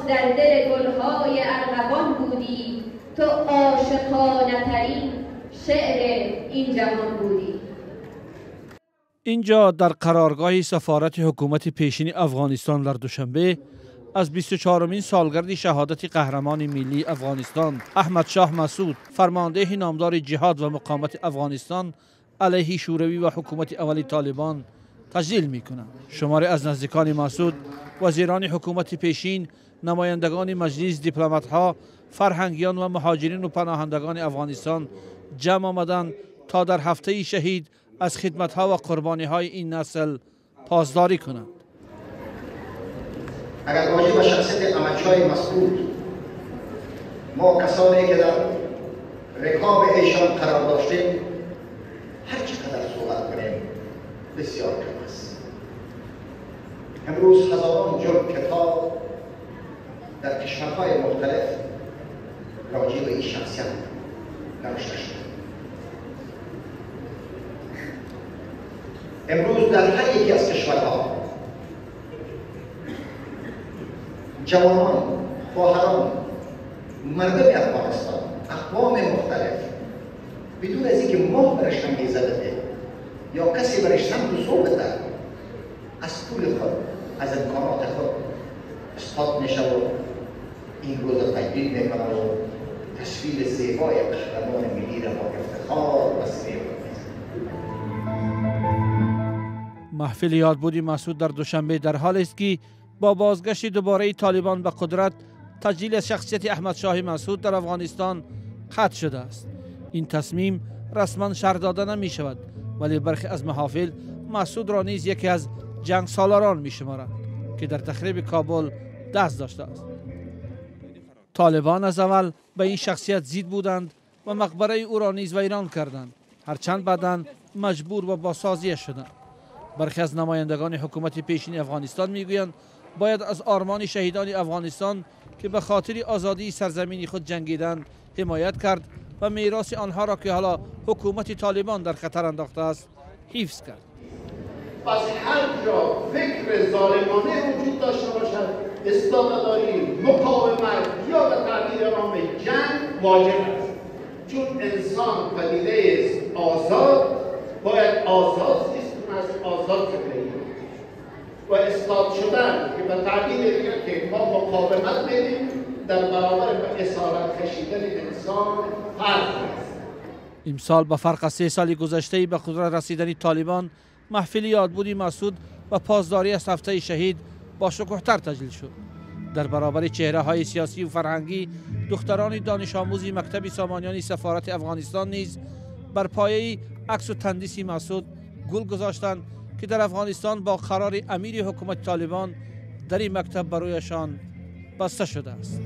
در دل گلهای ارغوان بودی، تو عاشقانه ترین شعر این جهان بودی. اینجا در قرارگاه سفارت حکومت پیشین افغانستان در دوشنبه از 24مین سالگرد شهادت قهرمان ملی افغانستان احمد شاه مسعود، فرمانده نامدار جهاد و مقاومت افغانستان علیه شوروی و حکومت اولی طالبان تجلیل میکنند. شماری از نزدیکان مسعود، وزیران حکومت پیشین، نمایندگان مجلس، دیپلمات‌ها، فرهنگیان و مهاجرین و پناهندگان افغانستان جمع آمدند تا در هفته شهید از خدمت‌ها و قربانی‌های این نسل پاسداری کنند. اگر راجع به شخصیت احمد شاه مسعود ما کسانی که در رکاب ایشان قرار داشتیم هر چقدر صحبت کنیم بسیار کم است. امروز هزاران جلد کتاب در کشورهای مختلف راجع به این شخصیت نوشته شده. امروز در هر یکی از کشورها جوانان، خواهران، مردم افغانستان، اقوام مختلف بدون از اینکه ما برش انگیزه بده یا کسی برش سمت و سو بده، از پول خود، از امکانات خود استاد میشه و این روز تجلیل میکنه و تصویر زیبای قهرمان ملی را با افتخار و سینه خود میزنه. محفل یادبود مسعود در دوشنبه در حال است که با بازگشت دوباره طالبان به قدرت، تجلیل از شخصیت احمد شاه مسعود در افغانستان قطع شده است. این تصمیم رسما شرح داده نمی شود، ولی برخی از محافل مسعود را نیز یکی از جنگ سالاران می شمارند که در تخریب کابل دست داشته است. طالبان از اول به این شخصیت زید بودند و مقبره او را نیز ویران کردند، هرچند بعداً مجبور و بازسازی شدند. برخی از نمایندگان حکومت پیشین افغانستان میگویند باید از آرمان شهیدان افغانستان که به خاطر آزادی سرزمین خود جنگیدند حمایت کرد و میراث آنها را که حالا حکومت طالبان در خطر انداخته است حفظ کرد. پس هر جا فکر ظالمانه وجود داشته باشد، استاده‌داری، مقاومت یا به تعبیر عام جنگ واجب است. چون انسان پدیده است آزاد، باید آزاد زیست کند، آزاد زندگی کند. و استاد شدن که به تعبیر دیگر که ما مقاومت میدیم در برابر به اسارت کشیدن انسان فرق است. امسال با فرق از 3 سال گذشته به قدرت رسیدن طالبان، محفل یادبود مسعود و پاسداری از هفته شهید با شکوه‌تر تجلیل شد. در برابر چهره های سیاسی و فرهنگی، دختران دانش آموزی مکتب سامانیان سفارت افغانستان نیز بر پایه عکس و تندیس مسعود گل گذاشتند که در افغانستان با قرار امیر حکومت طالبان در این مکتب برایشان بسته شده است.